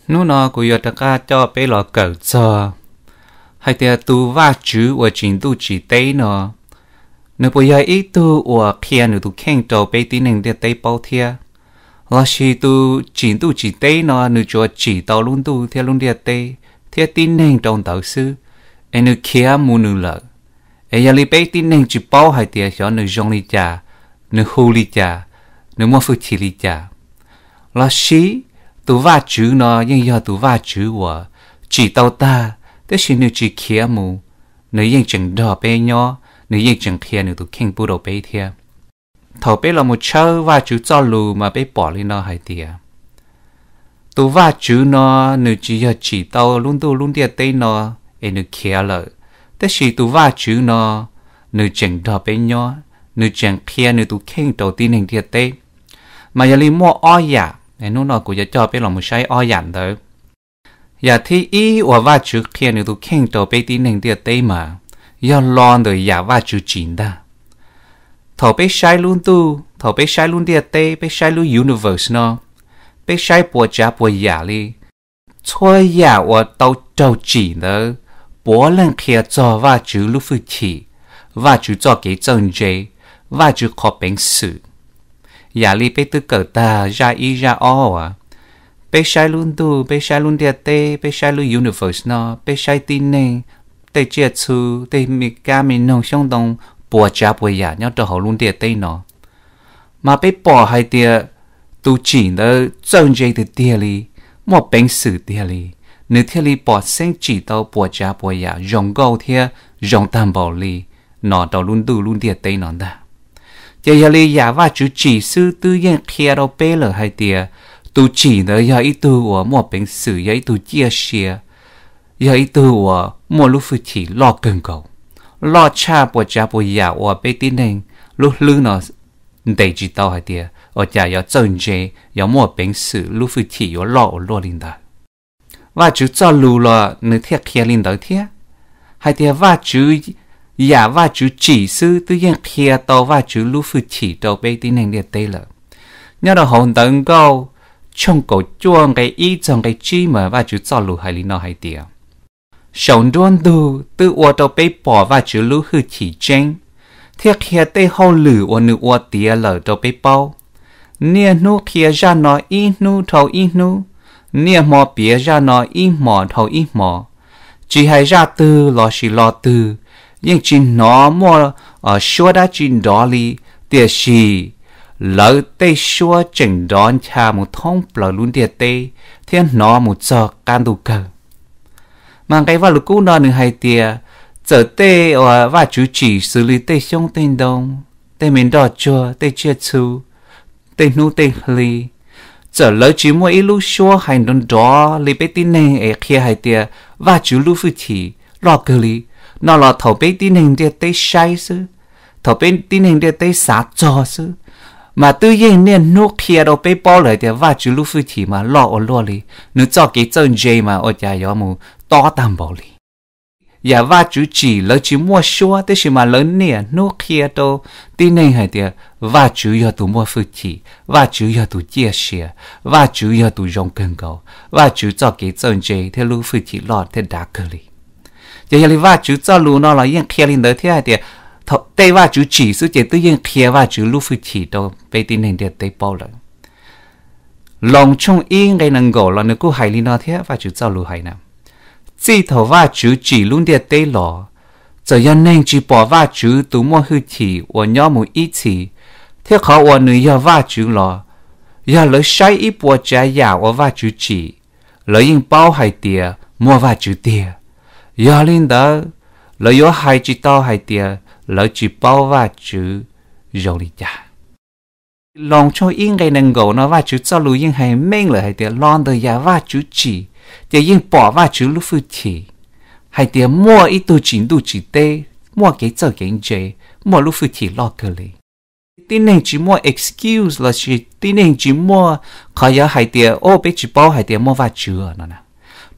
Hnub no kuv yuav rov qab coj peb los kawm txog hais tias tus Vajtswv uas tsim ntuj tsim teb no, nws puas yog ib tug uas qhia nws tus kheej rau peb tib neeg ntiaj teb paub thiab? Lossis tus tsim ntuj tsim teb no nws tsuas tsim tau lub ntuj thiab lub ntiaj teb thiab tib neeg rau ntawd xwb, es nws khiav mus nws lawm, es yog li peb tib neeg tsis paub hais tias xyov nws zoo li cas, nws hu li cas, nws muaj hwj chim li cas? Lossis tus Vajtswv no yeej yog tus Vajtswv uas tsim tau tag, tab sis nws tsis khiav mus, nws yeej tseem nrog peb nyob, nws yeej tseem qhia nws tus kheej pub rau peb thiab. Thaum peb los mus tshawb Vajtswv txoj lus mas peb pom li no hais tias tus Vajtswv no nws tsis yog tsim tau lub ntuj lub ntiaj teb no es nws khiav lawm, tab sis tus Vajtswv no nws tseem nrog peb nyob, nws tseem qhia nws tus kheej rau tib neeg ntiaj teb. Mas yog li muaj ob yam, hnub no kuv yuav coj peb los mus saib ob yam ntawd. Yam thib ib uas Vajtswv qhia nws tus kheej rau peb tib neeg ntiaj teb mas yog los ntawm yam Vajtswv tsim ntag. Thaum peb saib lub ntuj, thaum peb saib lub ntiaj teb, peb saib lub universe no, peb saib puas tsav puas yam li, txhua yam uas tau raug tsim ntawd puav leej qhia txog Vajtswv lub hwj chim, Vajtswv txoj kev txawj ntse, Vajtswv qhov peev xwm. Yam li peb twb kawm tag zaj ib zaj ob uas peb saib lub ntuj, peb saib lub ntiaj teb, peb saib lub universe no, peb saib tib neeg, tej tsiaj txhu, tej me kab me noog xyoob ntoo, puas tsav puas yam nyob rau hauv lub ntiaj teb no, mas peb pom hais tias tus tsim ntawd txawj ntse tiag tiag li, muaj peev xwm tiag li, nws thiaj li pom xeeb tsim tau puas tsav puas yam zoo nkauj thiab zoo tag npaum li no rau lub ntuj lub ntiaj teb no ntag. Ces yog li yam Vajtswv tsim xwb twb yeej qhia rau peb lawm hais tias tus tsim ntawd yog ib tug uas muaj peev xwm, yog ib tug ciaj sia, yog ib tug uas muaj lub hwj chim loj kawg nkaus, loj tshaj puas tsav puas yam uas peb tib neeg lub hlwb no ntes tsis tau hais tias ua cas yuav txawj ntse, yuav muaj peev xwm, lub hwj chim yuav loj ua luaj li ntawd. Vajtswv txoj lus los nws thiaj qhia li ntawd thiab, hais tias Vajtswv, yam Vajtswv tsim xwb twb yeej qhia tau Vajtswv lub hwj chim rau peb tib neeg ntiaj teb lawm. Nyob rau hauv Ntawv Nkauj tshooj kaum cuaj nqe ib txog nqe tsib mas Vajtswv txoj lus hais li no hais tias, saum nruab ntug twb ua rau peb pom Vajtswv lub hwj chim tseeb, thiab qhia tej hauj lwm uas nws ua tiav lawm rau peb paub. Niaj hnub qhia zaj no ib hnub dhau ib hnub, niaj hmo piav zaj no ib hmos dhau ib hmos. Tsis hais zaj twg lossis lo twg, yeej tsis hnov muaj suab dab tsi nrov li, tiam sis lawv tej suab tseem nrov ncha mus thoob plaws lub ntiaj teb thiab hnov mus txog qab ntuj kawg. Mas nqe Vajluskub no nws hais tias, txawm tej uas Vajtswv tsim xws li tej xyoob tej ntoo, tej me nroj tsuag, tej tsiaj txhu, tej hnub tej hli, txawm lawv tsis muaj ib lub suab hais nrov nrov li peb tib neeg es qhia hais tias Vajtswv lub hwj chim loj kawg li no los, thaum peb tib neeg ntiaj teb saib xwb, thaum peb tib neeg ntiaj teb xav txog xwb, mas twb yeej niaj hnub qhia rau peb paub lawm hais tias Vajtswv lub hwj chim mas loj ua luaj li, nws txoj kev txawj ntse mas ua cas yuav mus tob tag npaum li. Yam Vajtswv tsim lawv tsis muaj suab, tab sis mas lawv niaj hnub qhia rau tib neeg hais tias Vajtswv yog tus muaj hwj chim, Vajtswv yog tus ciaj sia, Vajtswv yog tus zoo kawg nkaus, Vajtswv txoj kev txawj ntse thiab lub hwj chim loj thiab dav kawg li. Ces yog li Vajtswv txoj lus no los yeej qhia li ntawd thiab hais tias, thaum tej Vajtswv tsim xwb ces twb yeej qhia Vajtswv lub hwj chim rau peb tib neeg ntiaj teb paub lawm. Loos tshooj ib nqe nees nkaum los nws kuj hais li no thiab, Vajtswv txoj lus hais na, txij thaum Vajtswv tsim lub ntiaj teb los, txawm yog neeg tsis pom Vajtswv tus muaj hwj chim uas nyob mus ib txhis, thiab qhov uas nws yog Vajtswv los, yog lawv saib ib puas tsav yam uas Vajtswv tsim, lawv yeej paub hais tias muaj Vajtswv tiag. Yog li ntawd, lawv yuav hais tsis tau hais tias lawv tsis paub Vajtswv zoo li cas. Loos tshooj ib nqe nees nkaum no Vajtswv txoj lus yeej hais meej lawm hais tias los ntawm yam Vajtswv tsim, ces yeej pom Vajtswv lub hwj chim, hais tias muaj ib tug tsim ntuj tsim teb, muaj kev txawj kev ntse, muaj lub hwj chim loj kawg li. Tib neeg tsis muaj excuse lossis tib neeg tsis muaj qhov yuav hais tias, o, peb tsis paub hais tias muaj Vajtswv no,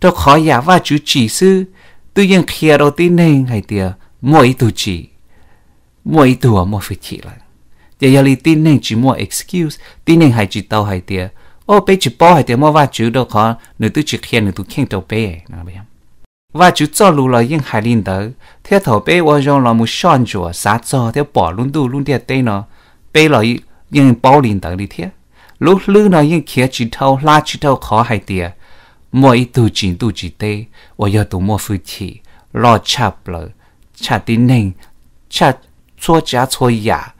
rau qhov yam Vajtswv tsim xwb twb yeej qhia rau tib neeg hais tias muaj ib tug tsim, muaj ib tug uas muaj hwj chim lawm. Ces yog li tib neeg tsis muaj excuse, tib neeg hais tsis tau hais tias, Au, peb tsis paub hais tias muaj Vajtswv rau qhov nws twb tsis qhia nws tus kheej rau peb. Vajtswv txoj lus los yeej hais li ntawd, thiab thaum peb ua zoo los mus soj ntsuam xav txog thiab pom lub ntuj lub ntiaj teb no, peb los yeej paub li ntawd li thiab. Lub hlwb no yeej khiav tsis dhau hla tsis dhau qhov hais tias muaj ib tug tsim ntuj tsim teb uas yog tus muaj hwj chim loj tshaj plaws, tshaj tib neeg, tshaj txhua tsav txhua yam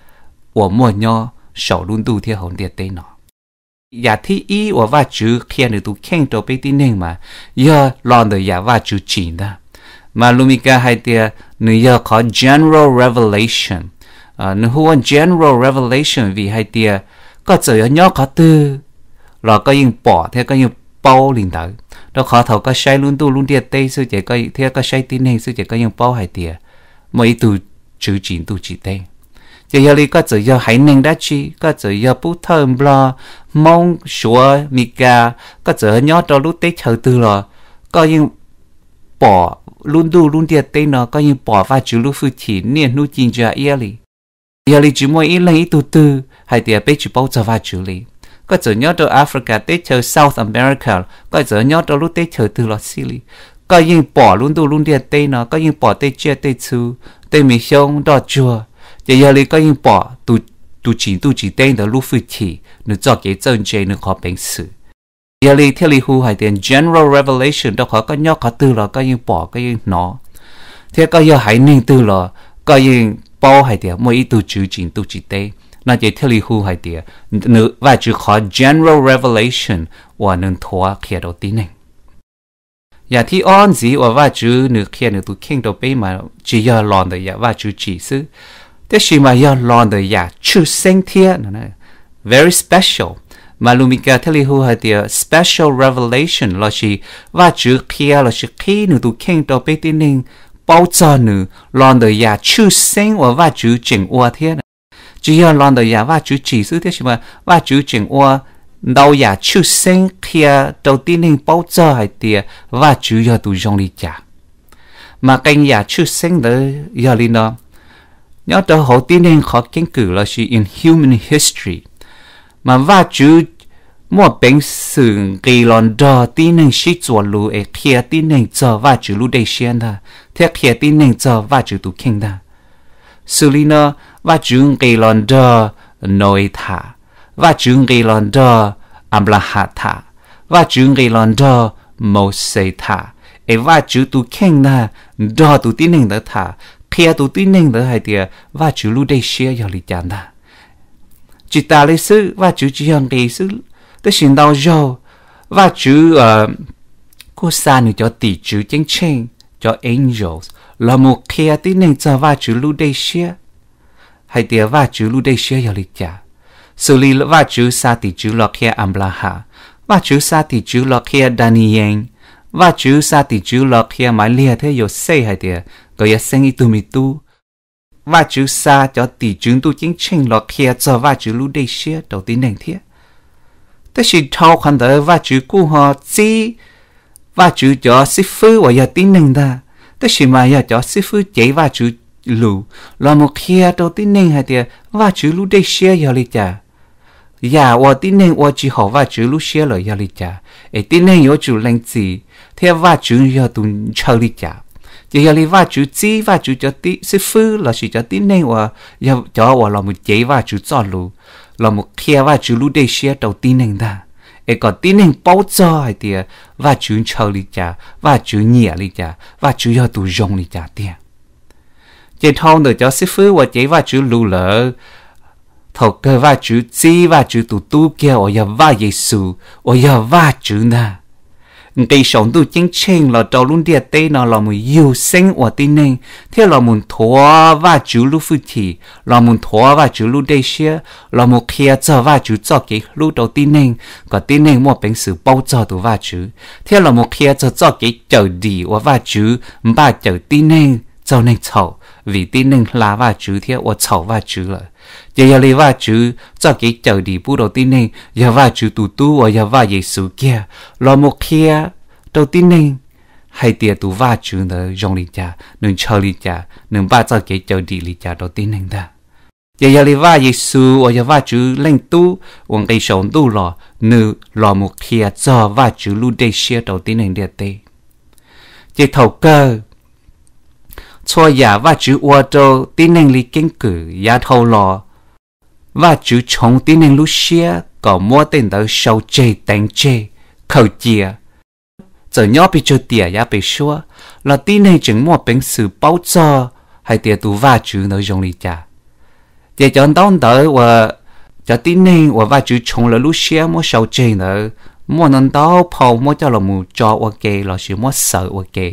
uas muaj nyob saum lub ntuj thiab hauv ntiaj teb no. Yam thib ib uas Vajtswv qhia nws tus kheej rau peb tib neeg mas yog los ntawm yam Vajtswv tsim ntag. Mas lus Mis Kas hais tias nws yog qhov general revelation. Nws hu ua general revelation vim hais tias koj txawm yog nyob qhov twg los koj yeej pom thiab koj yeej paub li ntawd, rau qhov thaum koj saib lub ntuj lub ntiaj teb xwb ces, thiab koj saib tib neeg xwb ces koj yeej paub hais tias muaj ib tug Tswv tsim ntuj tsim teb. Ces yog li koj txawm yog haiv neeg dab tsi, koj txawm yog Pub Thawj, Nplog, Hmoob, Suav, Mis Kas, koj txawm nyob rau lub teb chaws twg los koj yeej pom lub ntuj lub ntiaj teb no, koj yeej pom Vajtswv lub hwj chim niaj hnub ci ntsa iab li. Yog li tsis muaj ib leeg ib tug twg hais tias peb tsis paub txog Vajtswv li. Koj txawm nyob rau Africa, teb chaws South America, koj txawm nyob rau lub teb chaws twg los xij li, koj yeej pom lub ntuj lub ntiaj teb no, koj yeej pom tej tsiaj tej txhu, tej me xyoob nroj tsuag. Ces yog li koj yeej pom tus tsim ntuj tsim teb ntawd lub hwj chim, nws txoj kev txawj ntse, nws qhov peev xwm. Yog li thiaj li hu hais tias general revelation, rau qhov koj nyob qhov twg los koj yeej pom koj yeej hnov, thiab koj yog haiv neeg twg los koj yeej paub hais tias muaj ib tug Tswv tsim ntuj tsim teb. No ces thiaj li hu hais tias nws, Vajtswv qhov general revelation uas nws nthuav qhia rau tib neeg. Yam thib ob ntxiv uas Vajtswv nws qhia nws tus kheej rau peb mas tsis yog los ntawm yam Vajtswv tsim xwb, tab sis mas yog los ntawm yam tshwj xeeb thiab, very special. Mas lus Mis Kas thiaj li hu hais tias special revelation lossis Vajtswv qhia lossis qhib nws tus kheej rau peb tib neeg paub txog nws los ntawm yam tshwj xeeb uas Vajtswv tseem ua thiab. Tsis yog los ntawm yam Vajtswv tsim xwb, tab sis mas Vajtswv tseem ua ntau yam tshwj xeeb qhia rau tib neeg paub txog hais tias Vajtswv yog tus zoo li cas. Mas qee yam tshwj xeeb ntawd yog li no: nyob rau hauv tib neeg qhov keeb kwm lossis in human history, mas Vajtswv muaj peev xwm nqis los nrog tib neeg sib txuas lus es qhia tib neeg txog Vajtswv lub dej siab ntag, thiab qhia tib neeg txog Vajtswv tus kheej ntag. Xws li no, Vajtswv nqis los nrog Nau-es tham, Vajtswv nqis los nrog Anplaham tham, Vajtswv nqis los nrog Mauxes tham, es Vajtswv tus kheej ntag nrog tus tib neeg ntawd tham, qhia tus tib neeg ntawd hais tias Vajtswv lub dej siab yog li cas ntag. Tsis tas li xwb, Vajtswv tsis yog nqis xwb, tab sis ntau zaug Vajtswv kuj xa nws cov tim tswv ceeb tsheej, cov angels, los mus qhia tib neeg txog Vajtswv lub dej siab hais tias Vajtswv lub dej siab yog li cas. Xws li Vajtswv xa tim tswv los qhia Anplaham, Vajtswv xa tim tswv los qhia Daniyees, Vajtswv xa tim tswv los qhia Maivliag thiab Yauxej hais tias nkawd yuav xeeb ib tug me tub. Vajtswv xa cov tim tswv ntuj ceeb tsheej los qhia txog Vajtswv lub dej siab rau tib neeg thiab. Tab sis dhau qhov ntawd Vajtswv kuj ho txib Vajtswv cov xib fwb uas yog tib neeg ntag, tab sis mas yog cov xib fwb cev Vajtswv lus los mus qhia rau tib neeg hais tias Vajtswv lub dej siab yog li cas, yam uas tib neeg ua tsis haum Vajtswv lub siab lawm yog li cas, es tib neeg yuav tsum lees txim, thiab Vajtswv yog tus ntshaw li cas. Ces yog li Vajtswv txib Vajtswv cov xib fwb lossis cov tib neeg uas yog cov uas los mus cev Vajtswv txoj lus, los mus qhia Vajtswv lub dej siab rau tib neeg ntag, es kom tib neeg paub txog hais tias Vajtswv ntshaw li cas, Vajtswv nyiam li cas, Vajtswv yog tus zoo li cas tiag. Ces dhau ntawm cov xib fwb uas cev Vajtswv lus lawm, thaum kawg Vajtswv txib Vajtswv tus tub kiag uas yog Vaj Yexus, uas yog Vajtswv ntag, nqis saum ntuj ceeb tsheej los rau lub ntiaj teb no los mus yug xeeb ua tib neeg, thiab los mus nthuav Vajtswv lub hwj chim, los mus nthuav Vajtswv lub dej siab, los mus qhia txog Vajtswv txoj kev hlub rau tib neeg, kom tib neeg muaj peev xwm paub txog tus Vajtswv, thiab los mus qhia txog txoj kev cawm dim uas Vajtswv npaj cawm tib neeg txog neeg txhaum, vim tib neeg hla Vajtswv thiab ua txhaum Vajtswv lawm. Ces yog li Vajtswv txoj kev cawm dim pub rau tib neeg yog Vajtswv tus tub uas yog Vaj Yexus kiag los mus qhia rau tib neeg hais tias tus Vajtswv ntawd zoo li cas, nws ntshaw li cas, nws npaj txoj kev cawm dim li cas rau tib neeg ntag. Ces yog li Vaj Yexus uas yog Vajtswv Leej Tub uas nqis saum ntuj los, nws los mus qhia txog Vajtswv lub dej siab rau tib neeg ntiaj teb. Ces thaum kawg, txhua yam Vajtswv ua rau tib neeg li keeb kwm yav dhau los, Vajtswv tshoov tib neeg lub siab kom muab tej ntawd sau tseg teev tseg, khaws cia. Txawm nyob pes tsawg tiam yav pem suab los tib neeg tseem muaj peev xwm paub txog hais tias tus Vajtswv ntawd zoo li cas. Ces cov ntaub ntawv uas cov tib neeg uas Vajtswv tshoov lawv lub siab muab sau tseg ntawd, muaj ntau ntau phau muab coj los mus tso ua ke lossis muab xaws ua ke,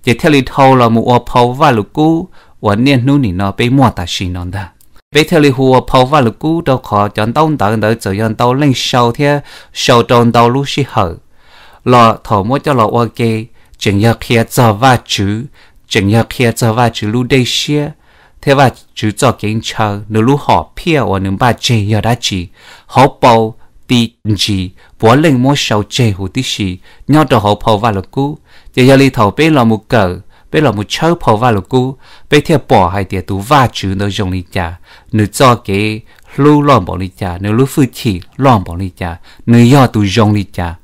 ces thiaj li dhau los mus ua phau Vajluskub uas niaj hnub nim no peb muaj tam sim no ntag. Peb thiaj li hu ua phau Vajluskub rau qhov cov ntaub ntawv ntawd txawm yog ntau leej sau thiab sau rau ntau lub sij hawm, los thaum muab coj los ua ke, tseem yog qhia txog Vajtswv, tseem yog qhia txog Vajtswv lub dej siab thiab Vajtswv txoj kev ntshaw, nws lub hom phiaj uas nws npaj tseg yog dab tsi. Hauv paus ti ntsis puav leej muab sau tseg huv tib si nyob rau hauv phau Vajluskub. Ces yog li thaum peb los mus kawm, peb los mus tshawb phau Vajluskub, peb thiaj pom hais tias tus Vajtswv ntawd zoo li cas, nws txoj kev hlub loj npaum li cas, nws lub hwj chim loj npaum li cas, nws yog tus zoo li cas,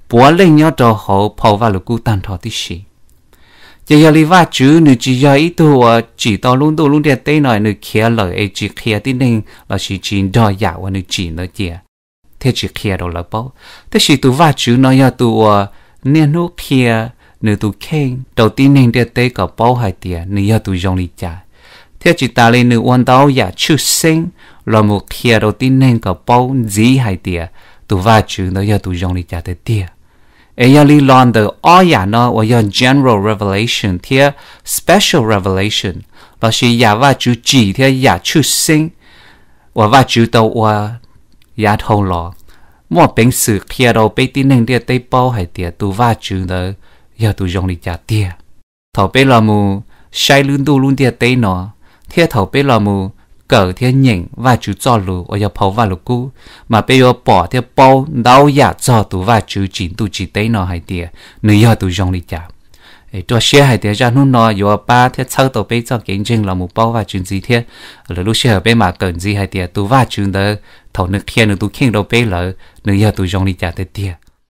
puav leej nyob rau hauv phau Vajluskub tag nrho tib si. Ces yog li Vajtswv nws tsis yog ib tug uas tsim tau lub ntuj lub ntiaj teb no nws khiav lawm es tsis qhia tib neeg lossis tsis nrog yam uas nws tsim ntawd cia thiab tsis qhia rau lawv paub. Tab sis tus Vajtswv no yog tus uas niaj hnub qhia nws tus kheej rau tib neeg ntiaj teb kom paub hais tias nws yog tus zoo li cas, thiab tsis tas li nws ua ntau yam tshwj xeeb los mus qhia rau tib neeg kom paub ntxiv hais tias tus Vajtswv ntawd yog tus zoo li cas tiag tiag. Es yog li los ntawm ob yam no uas yog general revelation thiab special revelation, lossis yam Vajtswv tsim thiab yam tshwj xeeb uas Vajtswv tau ua yav dhau los, muaj peev xwm qhia rau peb tib neeg ntiaj teb paub hais tias tus Vajtswv ntawd yog tus zoo li cas tiag. Thaum peb los mus saib lub ntuj lub ntiaj teb no, thiab thaum peb los mus kawm thiab nyeem Vajtswv txoj lus uas yog phau Vajluskub, mas peb yuav pom thiab paub ntau yam txog tus Vajtswv tsim ntuj tsim teb no hais tias nws yog tus zoo li cas. Rau siab hais tias zaj hnub no yuav pab thiab txhawb tau peb txoj kev ntseeg los mus paub Vajtswv ntxiv thiab. Lwm lub sij hawm peb mam kawm ntxiv hais tias tus Vajtswv ntawd thaum nws qhia nws tus kheej rau peb lawm nws yog tus zoo li cas tiag tiag.